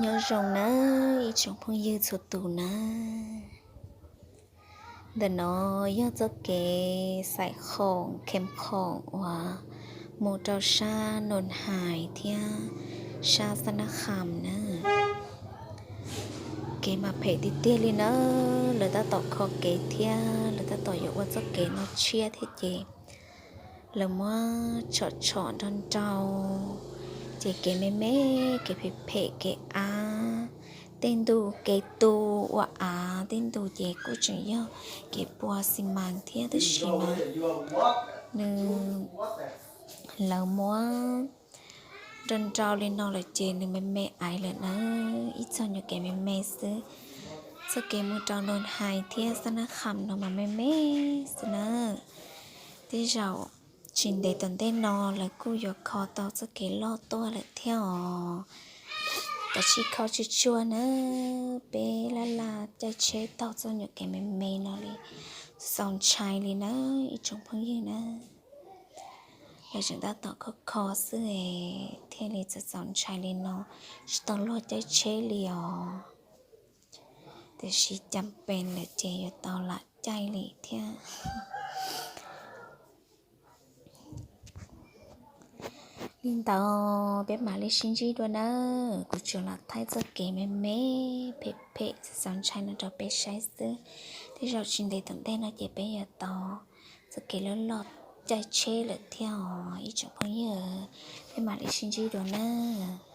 Nyob zoo nawb ib tsoom phooj ywg txhua tus nawb. Ntawm no yog txoj kev xaim khoom khem khoom uas mus rau sab Noos Hais thiab sab Xab Nab Kham nawb. Kev mas phem tiag tiag li nawb, lawv tab tom kho kev thiab lawv tab tom yuav ua txoj kev no tshiab thiab ces lawv muab tshom tshom nrog nrau, ces kev me me, kev phem phem, kev av, tej ntu kev tu ua av, tej ntu ces kuj tseem yog kev pua xi mas thiab tab sis mas nws, lawv muab nrau nrau li no lawm ces nws me me aiv lawm nawb, ib txog nyuam kev me me xwb. Txoj kev mus rau Noos Hais thiab Xab Nab Kham no mas me me xwb nawb. Tej zaum tsis ntev tom ntej no lawv kuj yuav kho tau txoj kev loj tuaj lawm thiab os. Kav tsij kho tsuag tsuag nawb, peb laj laj caij tsheb taug txoj nyuam kev me me no li, txaus ntshai li nawb ib tsoom phooj ywg nawb. Lawv tseem tab tom kho kho xwb es thiaj li txaus txaus ntshai li no, tsis tau luag caij tsheb li os. Tiam sis cas pes lawm ces yuav tau lam caij li thiab. Li ntawd peb mam li sib ntsib dua nawb, kuv tsuas lam thaij txoj kev me me phem phem txaus ntshai no rau peb saib xwb. Tej zaum tsis ntev tom ntej no ces peb yuav tau txoj kev loj loj caij tsheb lawm thiab os ib tsoom phooj ywg, peb mam li sib ntsib dua nawb.